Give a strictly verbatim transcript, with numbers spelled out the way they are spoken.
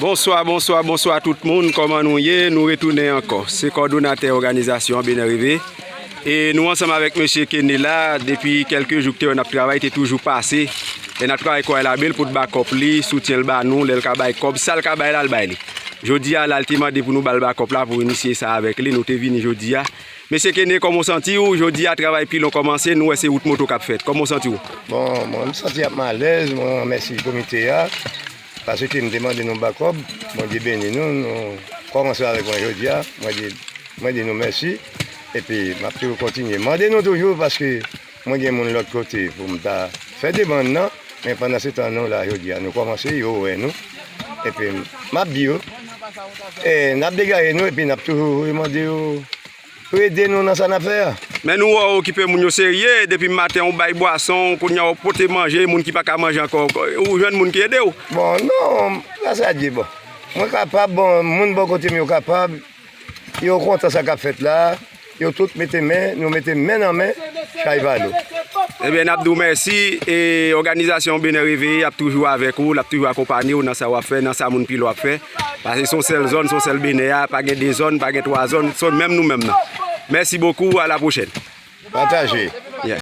Bonswa, bonswa, bonswa tout moun. Kòman nou ye? Nou retounen ankò. Se kòdonatè òganizasyon an, Benè Reve. E nou ansanm avèk mesye Kene la, depi kèlke jou ki te wè n ap travay, te toujou pase. Lè n ap travay kò l abel pou t bakòp li, soutyen l ba nou, lè l ka bay kòb, sa l ka bay la, l bay li. Jodi a la, l te mande pou nou ba l bakòp la, pou inisye sa avèk li. Nou te vini jodi a. Mesye Kene, kòman w santi w? Jodi a, travay pilon kòmanse, nou wè se wout moto k ap fèt. Kòman w santi w? Bon, mwen, m santi ap m alèz, mwen renmèsye komite a, paske m te mande nou bakòp, Bondye beni nou, nou kòmanse avèk mwen jodi a, mwen di, mwen di nou mèsi, epi m ap toujou kontinye mande nou toujou, paske mwen gen moun lòt kote pou m ta fè demann nan, men pandan se tan nou la jodi a, nou kòmanse, yo wè nou, epi m ap di yo, e, n ap degaje nou, epi n ap toujou mande yo, pou ede nou nan sa n ap fè a. Men nou wè w okipe moun yo serye, depi maten w bay bwason, kounye a w pote manje, moun ki pa ka manje ankò, ou jwenn moun ki ede w? Bon, non, gras a Dye, bon. Mwen kapab, bon, moun bò kote m yo kapab, yo kontan sa k ap fèt la, yo tout mete men, nou mete men nan men, chay pa lou. Ebyen, n ap di w mèsi, e òganizasyon Benè Reveye ap toujou avèk ou, l ap toujou akonpanye w nan sa w ap fè, nan sa moun pilon ap fè. Paske se yon sèl zòn, se yon sèl Benè a, pa gen de zòn, pa gen twa zòn, se menm nou menm nan. Mèsi bokou, a la pwochèn. Pataje.